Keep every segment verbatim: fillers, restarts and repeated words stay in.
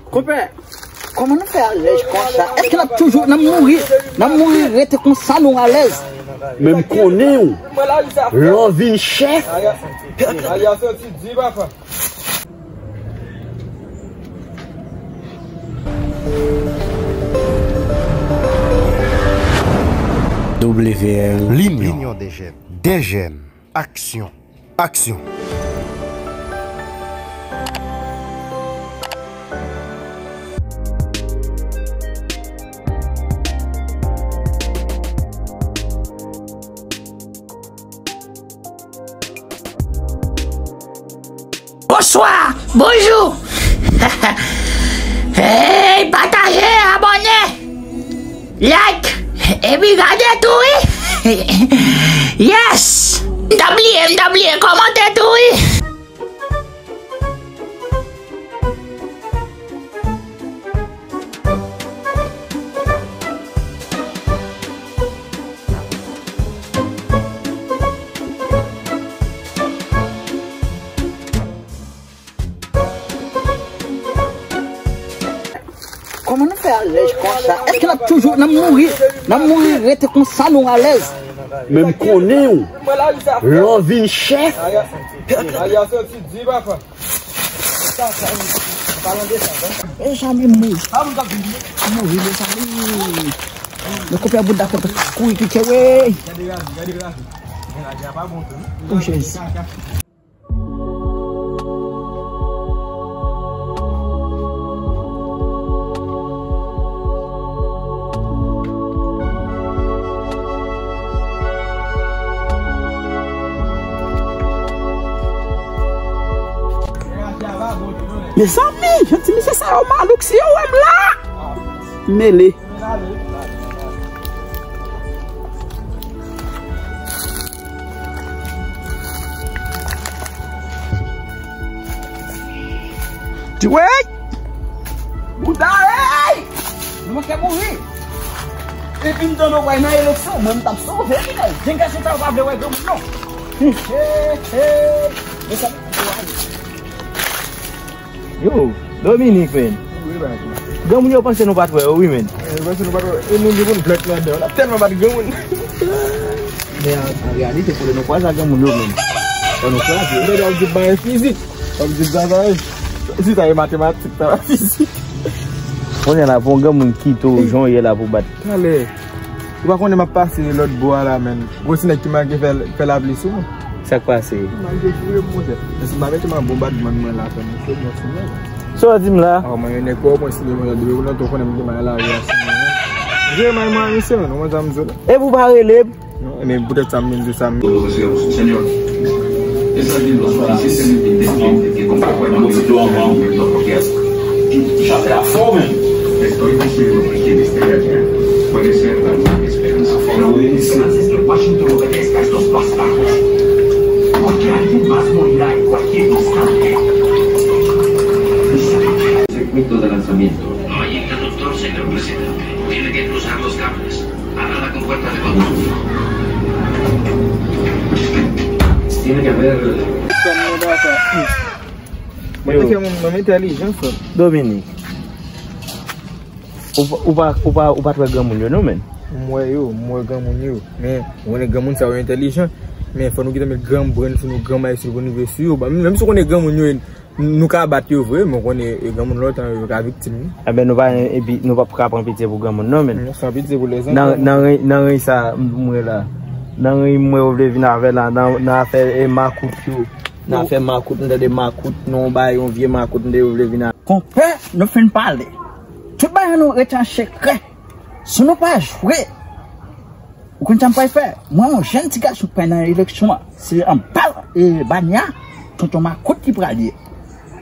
Konpè, kòman nou fè alèz konsa? Èske n ap toujou, n ap mouri, n ap mouri rete konsa, nou alèz? Men m konnen w, lè w vin chèf. W M, l'union des jeunes, des jeunes. Aksyon. Aksyon. Bonswa, bonjou. Hey, pataje, abòne, like, epi gade tou, wi. Yes! M t ap bliye, m t ap bliye kòmante tou, wi. Kòman nou fè alèz konsa? Èske n ap toujou, n ap mouri, n ap mouri rete konsa, nou alèz? Men m konnen w, lè w vin chèf. Mezanmi, mouri. Mouri, mezanmi. Men konpè bout dakò kouri kite, wi. Gade ravi, gade ravi. Men ravi a pa bon tou, wi. Oh, Jezi. Mezanmi, jan ti mesye sa yo malouk, si yo wè m la, mele. Ti wey! Bouda, ey! Nou manke mouri! Epi m tande w pral nan eleksyon, mwen m t ap sove, wi, men jenn gason sa yo pa vle wè granmoun, non. Hey, hey, hey. Yo, Dominique, man. Wi, baz. Granmoun yo panse nou pa t wè yo, wi, man. Yo panse nou pa t wè yo. E nou, nou konn blòk ladan. N ap tèlman bat granmoun. Men an, an reyalite, fòk nou kwaze ak granmoun yo, man. Fòk nou kwaze. Ou mèt ap di bagay fizik. W ap di bagay. Si sa e matematik, sa pa fizik. Kounye a la, pou yon granmoun kite w jan w ye la pou bat. Talè. Ou pa konnen m ap pase lòt bò a la, menn. Gwo ti nèg ki manke fè, fè lapli sou mwen. Sa k pase? Manke foure m, monchè. Men si m pa mete m a bon badman mwen la, frè m, se bon ti nèg. Sa w di m la? A, mwen gen nèg kò, mwen si devan, depi lontan w konnen m gen may lari a sou mwen. Gen may mwen a misye, menn, ou konn sa m di w la. E pou w pa rele m? Non, men poutèt sa m vin di w sa, m. Señor, es alguien los suficientemente inteligente que comprenda muy bien el momento, porque hasta ya se la fome. Estoy diciendo que quien esté allá puede ser la única esperanza. Pero no dejes que Washington obedezca a estos bastardos, porque alguien más morirá en cualquier instante. Circuito de lanzamiento. No hay interruptor, señor presidente. Tiene que cruzar los cables. Parada con puerta de control. Tiene que haber. Mwen te fè moun nonm entèlijan, frè. Dominique. Ou pa, ou pa, ou pa, ou pa t wè granmoun yo, non, menn? M wè yo, m wè granmoun yo. Men, ou konnen granmoun sa yo entèlijan. Men, fò nou gentan met gran brenn sou nou, gran may sou nou pou nou rive sou yo. Menm si ou konnen granmoun yo, nou ka bat yo vre, men ou konnen, e, granmoun lontan yo, yo ka viktim, wi. Enben, nou pa, epi, nou p ap ka pran pitye pou granmoun, non, menn. Non, san pitye pou lèzanfan. Nan, nan ren, nan ren sa, m wè la. Nan ren m wè yo vle vin avè la, nan, nan afè, e, makout yo. Nan afè makout, m tande makout, non, bay yon vye makout, m tande yo vle vin a. Konpè, nou fin pale. Tout bagay nou rete an sekrè. Si nou pa jwe, ou konn sa m pral fè? Mwen, yon jèn ti gason k pral nan eleksyon an, se anba, e, banyè Tonton Makout li pral ye.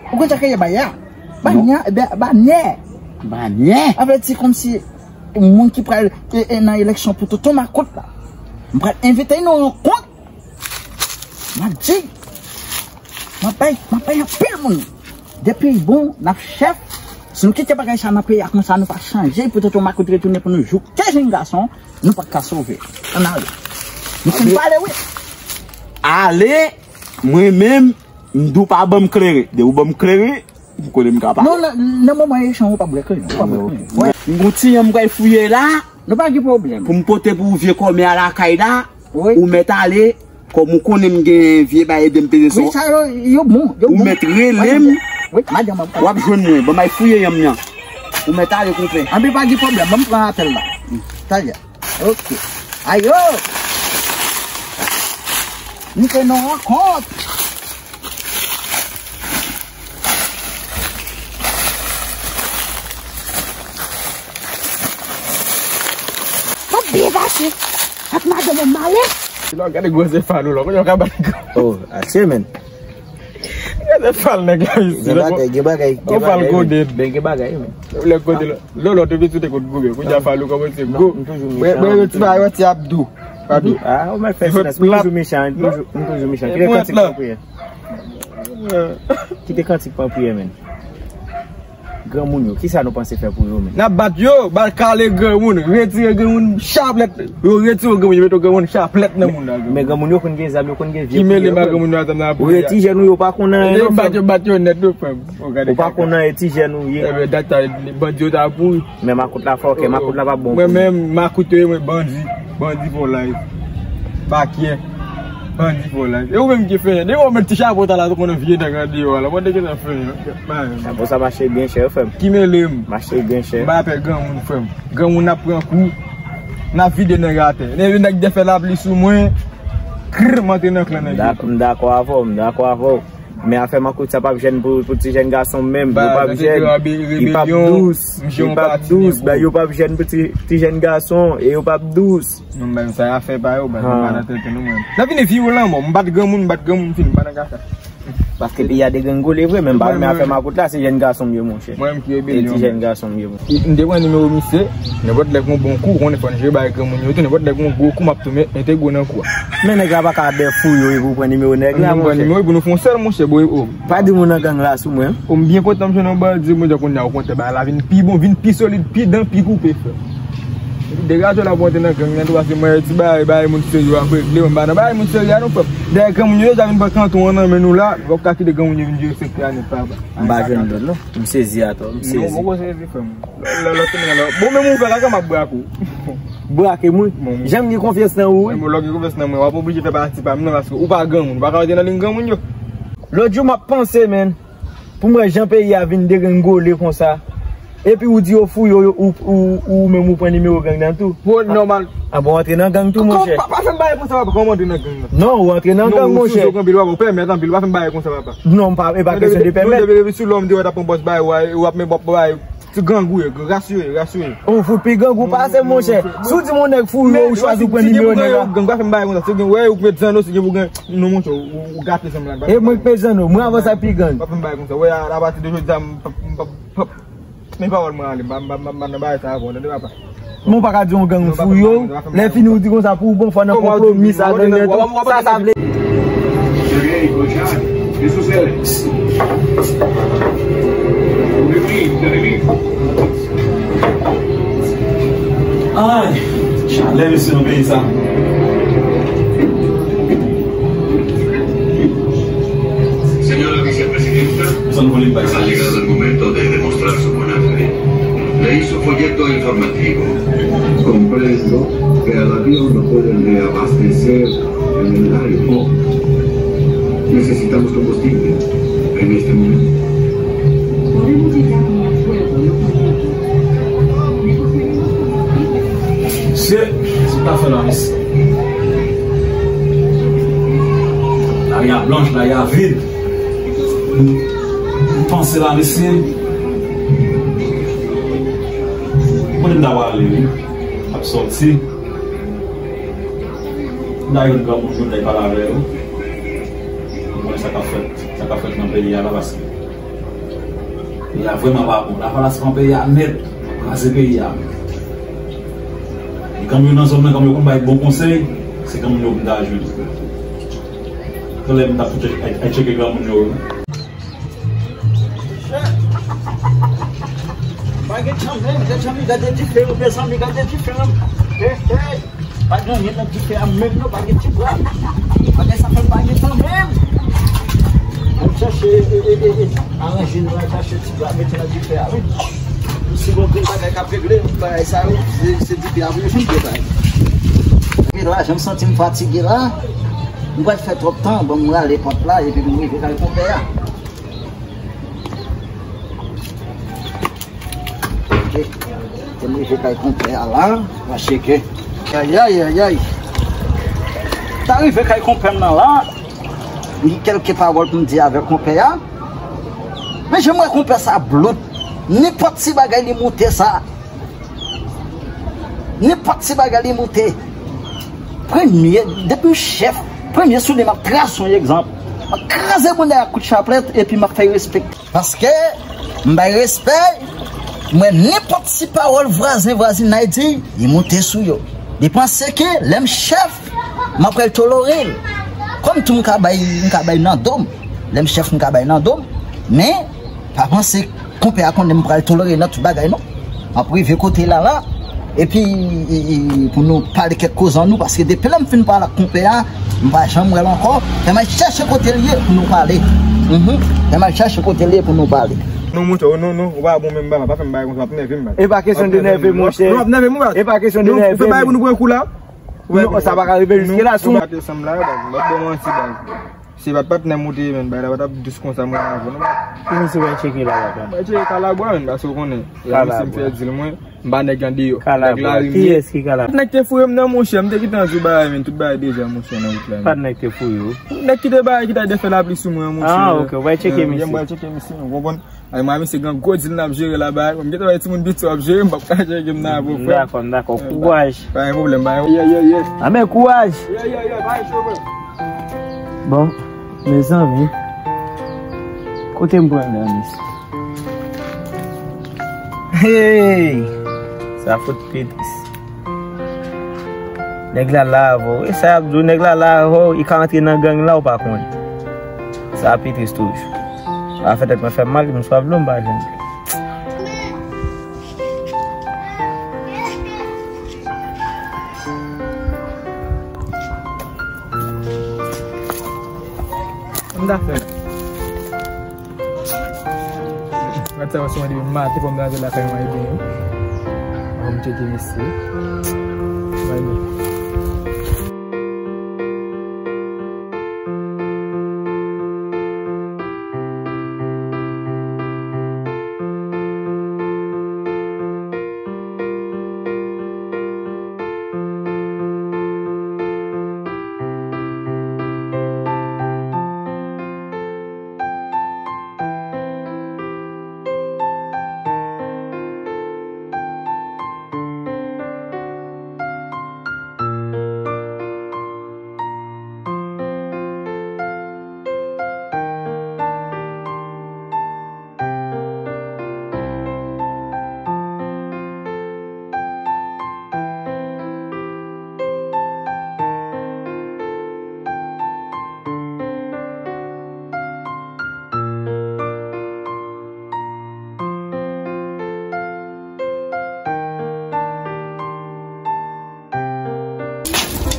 Ou konn sa k rele banyè? Banyè, e, banyè. Banyè? Sa vle di kòmsi moun ki pral, e, e, nan eleksyon pou Tonton Makout la. M pral envite nou rankont. M ap di, m ap bay, m ap bay anpil moun. Depi bon, n ap chèf. Si nou kite bagay sa nan peyi a konsa, nou pa chanje, pou Tonton Makout retounen pou nou jouke jèn gason, nou pa ka sove. Ann ale. Nou fin pale, wi. Ale, mwen menm, m di w pa ban m klere. Depi w ban m klere, M konnen m ka pale. Non, nan, nan moman echanj, ou pa bwè krenn, ou pa bwè krenn. M gon ti yanm m pral fouye la. Nou pa gen pwoblèm. Pou m pote pou ou vye kòmè a lakay la, wi. Ou mèt ale, kòm ou konnen m gen vye bay ede m peze sou. Wi, sa yo, yo bon, yo bon. Ou mèt rele m, wi, madanm ap w ap jwenn mwen, ban m al fouye yanm nan. Ou mèt ale konpè. Anben pa gen pwoblèm, ban m pran apèl la. Talè. Ok. Ayo! Nou te nan rankont. M ap byen pase ak madanm mwen m ale. Gade gwosè Falou la, kounye a w ka bat. Oh, asye, men. Gade fal nèg la isi. Gen bagay, gen bagay, gen bagay. Fal kote. Ben, gen bagay, men. Lè kote la. Lolo te vin sou te kot gouvè. Kounye a Falou kòmanse go. Mwen, mwen, ti bagay, ti ap dou. Pa dou. Ah, ou mèt fè silans. M toujou mechan, m toujou, m toujou mechan. Kite kantik pran priyè. Kite kantik pran priyè, men. Granmoun yo, kisa nou panse fè pou yo, men? N ap bat yo, bal kale granmoun, retire granmoun chaplèt. Yo retire granmoun, yo mete granmoun chaplèt nan moun nan. Men granmoun yo konn gen zam, yo konn gen vye. Ki mele ma granmoun yo atann nan. Ou ye ti jèn ou, yo pa konn anyen non, bat yo, bat yo nèt, non, frè m. Ou pa konn anyen, ti jèn ou ye. Ebyen, dat sa, bandi yo ta pouri. Men makout la fòkè, makout la pa bon pou mwen. Mwen menm, makout yo ye, mwen bandi. Bandi for life. Bakyè. Bandi for life. E ou menm ki fè. Depi ou met ti chapo ta la, tou konnen vye nèg andeyò a la. Mwen te gentan fè. Chapo sa mache byen chè, frè m. Ki mele m? Mache byen chè. M pa pè granmoun, frè m. Granmoun ap pran kou. N ap vide nèg atè. Nèg, nèg te fè lapli sou mwen. Krr, m antre nan klan nèg yo. M dakò avè w, m dakò avè w. Men afè makout sa p ap jèn pou, pou ti jèn gason menm. Yo p ap jèn. Li p ap dous. Li p ap dous. Bagay yo p ap jèn pou ti, ti jèn gason. E yo p ap dous. Non, men sa afè pa yo, men nou pa nan tenten nou, mwen. N ap vini vye lanmò. M bat granmoun, m bat granmoun, fini, m pa nan kaka. Paske peyi a degrengole vre, men m pa renmen afè makout la, se jèn gason m ye, monchè. Mwen menm ki rebelyon. E ti jèn gason m ye, monchè. M te pran nimewo misye, nenpòt lè gon bon kou, konnen fò n jere bagay granmoun yo tou, nenpòt lè gon gwo kou, m ap tou mete gwo nan kou a. Men nèg la pa ka bè fou yo, e pou pran nimewo nèg la, monchè. Nimewo pou nou fè yon sèl, monchè, bon, o. Pa di moun nan gang la sou mwen. O, m byen kontan m jwenn yon bandi, mwen di kounye a, okontrè, bagay la vin pi bon, vin pi solid, pi dan, pi koupe, frè. Degaje w la pou antre nan gang nan tou, paske mwen ti bagay, bagay moun serye w ap regle, mwen pa nan bagay moun serye a non, frè m. Dèyè granmoun yo deja vin pran kanton an nan men nou la, nou p ap ka kite granmoun yo vin jere sektè a nèt, papa. M pa jwenn dòt non. M sezi atò, m sezi. Non, ou poko sezi, frè m. Lè, lè, lè, bon, men mwen fè kaka m ap brake w. Brake mwen? Jan m gen konfyans nan ou, wi. Lè w gen konfyans nan mwen, w ap oblije fè pati pa m nan, paske ou pa granmoun, ou pa ka antre nan liy granmoun yo. Lòt jou m ap panse, men. Pou m wè jan peyi a vin degrengole konsa. Epi ou di yo fouye w, ou, ou, ou menm ou pran nimewo gang nan tou. Bon, nòmal. A bon, antre nan gang tou, monchè. Pa, pa fè m bagay konsa, papa, kòman antre nan gang nan? Non, ou antre nan gang, monchè. Ou pèmèt anpil, papa, ou pèmèt anpil, pa fè m bagay konsa, papa. Non, m pa, e pa kesyon de pèmèt. Depi, depi sou lòm di w t ap yon bòs bagay, w ap men bòs bagay. Ti gang ou ye, ras ou ye, ras ou ye. Ou fout pi gang ou pase, monchè. Si w di m yon nèg fou yo, ou chwazi ou pran nimewo nèg la. Gang pa fè m bagay konsa. Si gen, wè, ou met zanno, si gen pou gen, non, monchè, ou, ou gate zanm la. E mwen k met zanno, mwen avan sa pi gang. Pa fè m bagay konsa. Wè, a, apati de jodi a, m p ap, m p ap, m p ap, men pawòl mwen ale, m pa, m pa, m pa, m pa nan bagay sa avè w, tande papa. Men w pa ka di yon gang fou yo, lè fini ou di konsa pou ou bon fò nan konpwomi sa gang nan tou. Sa, sa vle. Ay, chalè mesye nan peyi sa. Señora vicepresidenta, ha llegado el momento de demostrar su buena fe. Le hizo folleto informativo. Comprendo que al avión no pueden reabastecer en el aire. Necesitamos combustible en este momento. Podemos llegar a un acuerdo, no. Mesye, se pa fè la mesye. Lari a blanch, lari a vid. M panse la mesye. Mwen m ta pale wi. Ap sòti. M ta jwenn granmoun yo, m ta pale avè yo. Mwen sa k ap fèt, sa k ap fèt nan peyi a la paske peyi a vrèman pa bon. Lavalas pran peyi a nèt, kraze peyi a. E kanm yo nan zòn nan, kanm yo konn bay bon konsèy, se kanm yo pou m ta jwenn. Talè m t ap fout al tcheke granmoun yo. Pa gen chan menm, gen chan, gade dife, mezanmi, gade dife. Hey, hey. Pa gen anyen nan dife a menm non, pa gen ti bwa. Pa gen sa fè m pa gen tan menm. Bon, Chache, e, e, e, e, aranje nou, chache ti bwa, mete nan dife a, wi. Si gon grenn bagay k ap regle, bagay sa yo, se, se dife a pou yo fin pye bagay. E la, jan m santi m fatige la, m pral fè twòp tan, bon, m rale pòt la, epi pou m rive kay konpè a. Ok. Te m rive kay konpè a la, m a cheke. Ayayayay. Ta rive kay konpè m nan la, m gen kèlke pawòl pou m di avèk konpè a. Men jan m wè konpè sa blout. Nenpòt ti bagay li moute sa. Nenpòt ti bagay li moute. Premye, depi w chèf, premye sou li m ap trase yon egzanp. M ap kraze moun nan ak kout chaplèt epi m ap fè respekte. Paske m bay respè, mwen nenpòt ti pawòl vwazen vwazinay di, li moute sou yo. Li panse ke lè m chèf, m ap pral tolore l. Kòm tou m ka bay, m ka bay nan do m. Lè m chèf, m ka bay nan do m. Men, pa panse konpè a konnen m pral tolore nan tout bagay non. M ap rive kote la la. Epi, e, e, pou nou pale kèk koze an nou, paske depi lè m fin pale ak konpè a, m pa janm wè l ankò. Fè m al chèche kote l ye pou nou pale. Mhm. Fè m al chèche kote l ye pou nou pale. Non, monchè, non, non, ou pa bon menm, baba, pa fè m bagay konsa, w ap nève m, baba. E pa kesyon de nève, monchè. Non, w ap nève m, baba. E pa kesyon de nève. Ou fè bagay pou nou pran kou la. Non, sa pa ka rive jiske la, sou. Ou pa desanm la, baba, m ap bon manti, baba. Se pa t patnè m ou te ye, menm, bay la pa t ap dous konsa, mwen, avè w, non. Ki misye wè tcheke la, papa? Mwen tcheke Kalabwa, menm, paske w konnen. Lè misye m fè di l, mwen, m pa nèg andeyò. Nèg lari m ye. Kiyès ki Kalabwa? Nèg te foure m nan, monchè, m te gentan di w bagay, menm, tout bagay deja, monchè, nan wout la, menm. Pa t nèg te foure w? Nèg ki te bay, ki ta de fè lapli sou mwen, monchè. Ah, ok, w pral tcheke misye. M pral tcheke misye, ou konprann? Ay, mwen, misye gen gwo dil n ap jere la, bay. Mwen gentan wè timoun piti w ap jere, m p ap ka jere m nan avè w, frè. Dakò, dakò. Kouraj. Pa gen pwoblèm, bay. Yeah, yeah, yeah. Anben, kouraj. Yeah, yeah, yeah, bay, chofè. Bon, mezanmi, kote m pran nan misye? Hey! Sa fout pi tris. Nèg la la avè w. E sa y ap di w, nèg la la avè w, li ka antre nan gang la, ou pa konnen. Sa pi tris toujou. Afè tèt mwen fè m mal, m swav dlo, m pa jwenn dlo. M ta fè. Gad sa, se mwen depi maten, fò m ta rive lakay mwen, ebyen, fò m tcheke mesye. Mwen menm.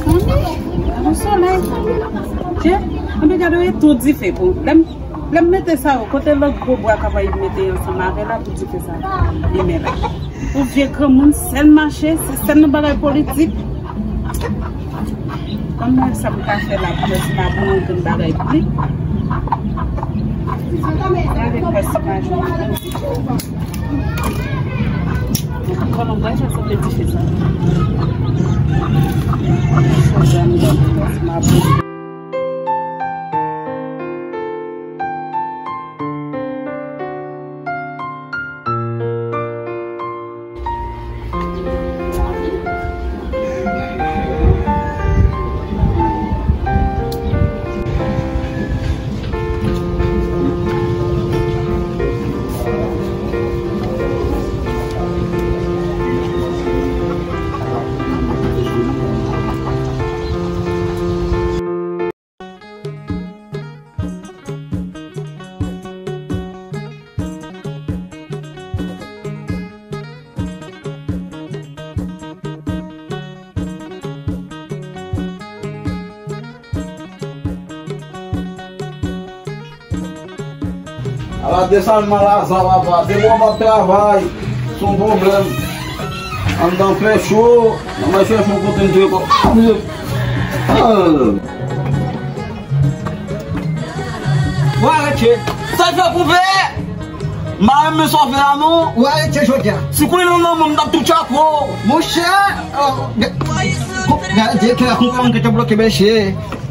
Anben, yon solèy. Tchè, anben gade w, e tou dife pou lè m, lè m mete sa yo, kote lòt gwo bwa k ap mete ansanm avè la pou dife sa limen la. Pou vye granmoun, sèl mache, se sèl nan bagay politik. Kòm mwen sa m ka fè la, pou mwen si m ap pran yon grenn bagay pou li. Gade kòs pa jwenn. Kòman mwen sa sanble dife sa? Sa dam dam kòs m ap pran. Ala desann man Laza, papa. Depi w ap travay, se yon pwoblèm. Anndan fè cho, nan mwen chèche yon kote m te kò. Ah, mwen, ah. Wa rete. Sa l fè koupe? M pa renmen sa w fè a non. Wa rete jodi a. Si kounye nan nan mwen, m t ap tou tchako. Monchè, oh, ga-, ga-, direktè a konprann ke te bloke mesye.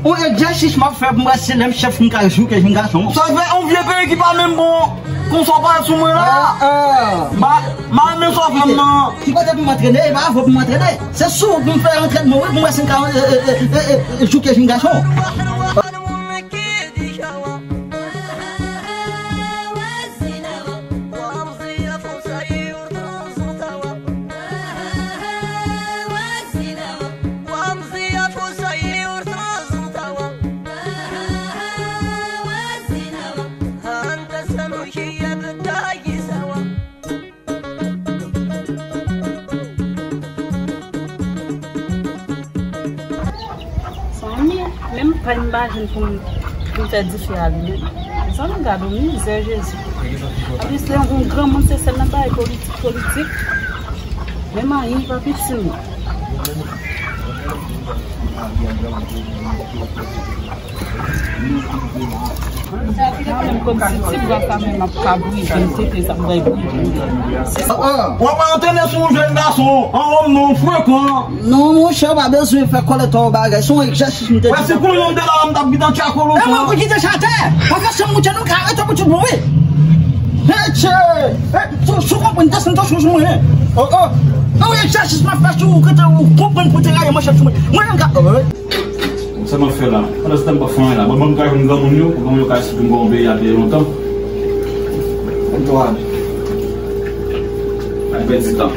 Yon egzèsis m ap fè pou m wè si lè m chèf m ka jouke jèn gason. Sa fè yon vye peyi ki pa menm bon. Konsa w pale sou mwen la. Ah, ah. Ma, ma renmen sa w fè m nan. Ki kote pou m antrene? E pa avè w pou m antrene. Se sou ou pou m fè antrènman, wi, pou m wè si m ka, eh, eh, eh, eh, eh, jouke jèn gason. Zanmi, menm pay m pa jwenn pou m, pou m fè dife a li menm. Zanmi, gade yon mizè, Jezi. Anplis, se yon granmoun, se sèl nan bagay politik, politik. Menm anyen, pa piti, non. Mwen menm kòmsi ti bwa sa menm ap ka bouyi, m tete sa m bay bouyi. W ap antrene sou yon jèn gason, an wòm non, frekan. Non, monchè, w pa bezwen fè kòlèt yon bagay, se yon egzèsis m te di. Wè, si kounye w te la, m t ap gentan tchako lontan. E mwen pou kite sa atè, pa fè chanm mouche nou ka rete pou ti bouyi. Etche, e, sou, sou konprann, desann tansyon sou mwen. Oh, oh. Nan yon egzèsis m ap fè sou ou, kote ou konprann pou te rayi manchèt sou mwen. Mwen menm ka, oh, oh. Sa m ap fè la? Pandan se tan m p ap fè anyen la. Bon, ban m ka jwenn granmoun yo, pou granmoun yo ka esplike m kòman peyi a te ye lontan. Antoine. Pa pèdi tan.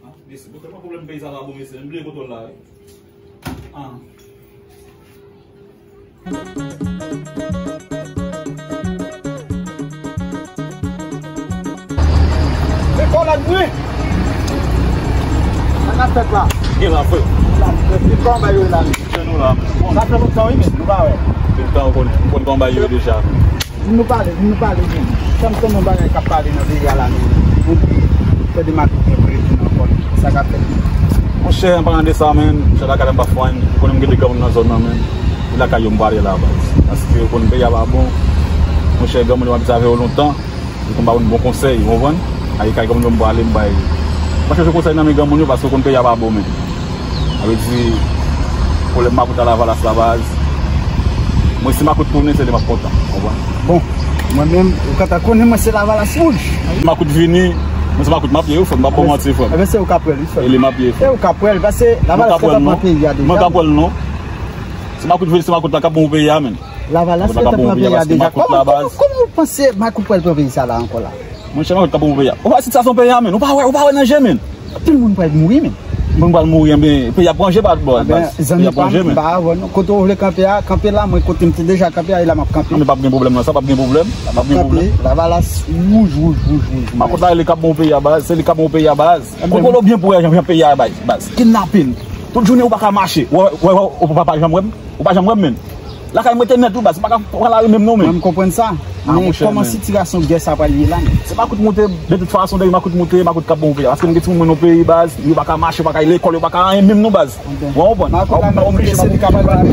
Ah, mesye, bon, tèlman pwoblèm peyi sa pa bon, mesye. M bliye kote w la, wi. Ah. Se kòlèt, wi. Sa k ap fèt la? Gen la, frè. La, frè, se kòman bagay yo ye la, men? Jwenn nou la. Sa fè lontan, wi, men nou pa wè. Depi tan ou konn, ou konn kòman bagay yo ye deja. Vin nou pale, vin nou pale, vin. Sa m konnen yon bagay k ap pale nan peyi a la, men. Ou fè de makout gen prezidan ankò. Sa k ap fèt? Monchè, an palan de sa, men, monchè, lakay la m pa fwany. Ou konnen m gen de granmoun nan zòn nan, men. E lakay yo m prale la, baz. Paske ou konn peyi a pa bon. Monchè, granmoun yo m ap di sa avè yo lontan. Yo konn ba moun bon konsèy, ou konprann? Ay, kay granmoun yo m prale, m bay. M pa chèche konsèy nan men granmoun yo, paske ou konn peyi a pa bon, men. Sa vle di, pwoblèm makout a Lavalas la, baz. Mwen, si makout tounen, se li m ap kontan, ou konprann? Bon, mwen menm, ou ka ta konnen mwen se Lavalas wouj. Makout vini, mwen se makout m ap ye, wi, frè m, m pa ba w manti, frè m. Ebyen, se ou k ap wè l, wi, frè m. E li m ap ye, frè m. Se ou k ap wè l, paske Lavalas te pran peyi a deja. Mwen k ap wè l, non. Si makout vini, se makout la k ap bon pou peyi a, men. Lavalas te pran peyi a deja. Kòman, kòman, kòman ou panse makout pral pran peyi sa la ankò la? Monchè, makout k ap bon pou peyi a. Ou pa wè sitiyasyon peyi a, men. Ou pa wè, ou pa wè nan je, men. Anpil moun pral mouri, men. Moun pral mouri, enben, peyi ap ranje, baz. Peyi ap ranje, men. Kote ou vle kanpe a, kanpe la, mwen kote m te deja kanpe a, e la m ap kanpe. Non, men p ap gen pwoblèm nan sa, p ap gen pwoblèm. P ap gen pwoblèm. Lavalas wouj, wouj, wouj, wouj. Makout la, e li k ap bon peyi a, baz. Se li k ap bon peyi a, baz. Ou konn pwoblèm pou wè jan peyi a, baz. Kidnapin. Tout jounen ou pa ka mache. Ou, ou, ou, ou pa, pa janm wè m. Ou pa janm wè m, men. Lakay mwen te nèt, wi, baz. M pa ka pran lari menm non, men. Mwen, m konprann sa. Men kòman sitiyasyon gè sa pral ye la, men? Se makout moute, de tout fason, depi makout moute, makout k ap bon pou peyi a. Paske m gen timoun mwen nan peyi, baz. Yo pa ka mache, yo pa ka al lekòl, yo pa ka anyen menm non, baz. Ou konprann? Makout ap monte, se li k ap bay.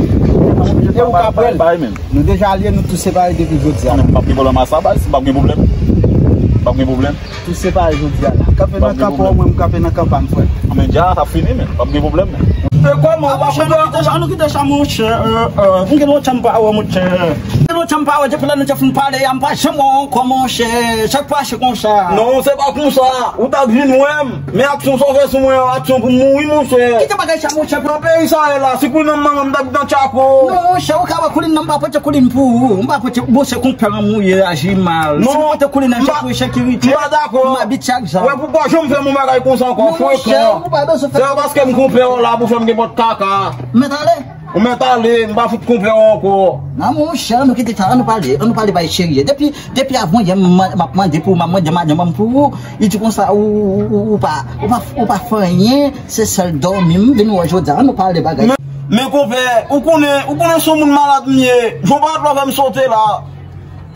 E ou k ap wè l. Nou deja alye, nou tou separe depi jodi a. M p ap gen pwoblèm a sa, baz. M p ap gen pwoblèm. M p ap gen pwoblèm. Tou separe jodi a la. Kanpe nan kan pa w, mwen m kanpe nan kan pa m, frè. Anben, dja sa fini, men. P ap gen pwoblèm, men. E kòman? Ah, monchè, nou kite sa, nou kite sa, monchè. Euh, euh, m gen lontan m pa wè, monchè. M gen lontan m pa wè, depi lè nou te fin pale a, m pa janm wè w ankò, monchè. Sa k pase konsa? Non, se pa konsa. Ou t ap vin wè m. Men aksyon sa w fè sou mwen an, aksyon pou m mouri, monchè. Kite bagay sa, monchè. Nan peyi sa ye la, si koulin nan manman m t ap nan tchako. Non, monchè, ou ka wè koulin nan, m pa pote koulin pou ou. M pa pote, bon, se konpè an m ou ye, aji mal. Non, si m pote koulin nan, se pou sekirite. M pa dakò. M abitye ak zam. Wè, pou pa janm fè m yon bagay konsa ankò, frekan. Non, monchè, ou pa bezwen fè. Se pa paske m konpè w la pou fè m gen pòt kaka. Mèt ale. Ou mèt ale, m pa fout konpè w ankò. Non, monchè, ann nou kite sa, ann nou pale, ann nou pale bagay serye. Depi, depi avan yè, m, m ap mande pou, m ap mande madanm mwen pou ou. Li di konsa, ou, ou, ou, ou pa, ou pa, ou pa fè anyen, se sèl dòmi, m vin wè jodi a, ann nou pale bagay. Men, Men konpè, ou konnen, ou konnen se yon moun malad m ye. Jan w parèt la fè m sote la.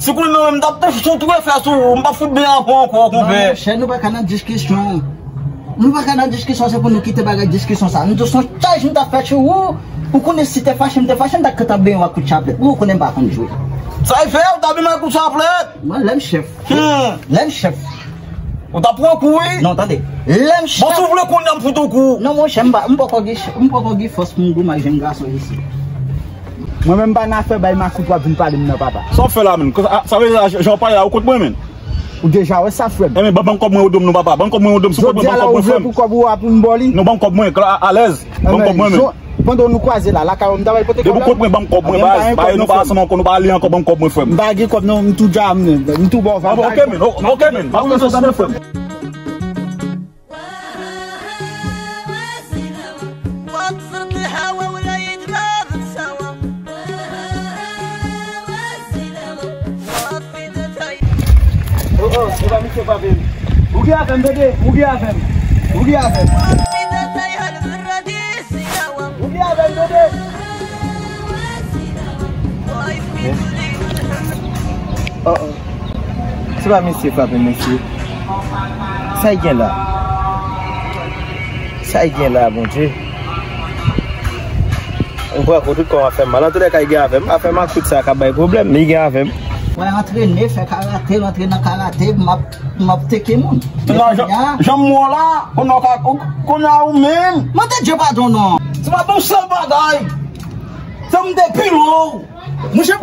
Si konnen menm m t ap tou, tou refè sou ou, m p ap fout benyen avè w ankò, konpè. Non, monchè, nou pa ka nan diskisyon. Nou pa ka nan diskisyon, se pou nou kite bagay diskisyon sa. Nou tou se yon chaj m t ap fè sou ou. Ou konnen si te fache, m te fache, m t ap kanpe benyen w ak kout chaplèt. Ou konnen m pa konn jwe. Sa e fè, ou t ap vin ak kout chaplèt? Mwen, lè m chèf. Hmm. Lè m chèf. Ou t ap pran kou, wi. Non, tande. Lè m chèf. Bon, si w vle kounye a m fout ou kou. Non, monchè, m pa, m poko gen, m poko gen fòs pou m goumen ak jèn gason isi. Mwen menm m pa nan afè bay makout w ap vin pale m nan, papa. Sa w fè la, menm? Sa, sa vle di, jan w pale la, ou kont mwen, menm? Ou deja wè sa, frè m. Enben, ban, ban m kòb mwen, ou do m non, papa. Ban m kòb mwen, ou do m. Si w kont mwen, ban m kòb mwen, frè m. Jodi a la, ou vle pou kòb ou a pou m ba w li? Non, ban m kòb mwen, a, alèz. Ban m kòb mwen, menm. Pandan nou kwaze la, lakay ou, m ta bay pote kòb la. Depi w kont mwen, ban m kòb mwen, baz. Ba yo nou pa ansanm ankò, nou pa ale ankò, ban m kòb mwen, frè m. M pa gen kòb non, m tou dja, m, m tou ba w vag. Ah, bon, ok, men, ok, men. Pas mwen sa, tande, frè m. Oh, oh, se pa misye frape m. Ou gen avè m, tande? Ou gen avè m. Ou gen avè m. Ou gen avè m, tande? Oh, oh. Se pa misye frape m, mesye. Sa y gen la? Sa y gen la, Bondye? M pran kou, tout kò m ap fè m mal. Antoulèka, li gen avè m. Afè makout sa k ap bay pwoblèm, men li gen avè m. Mwen antrene, fè karate, rantre nan karate, m ap, m ap teke moun. Jan, jan m wè w la, kounye a w ka, kounye a ou menm. Mwen te dye padon non. Se pa t yon sèl bagay. Se m te pi lwen w. Monchè.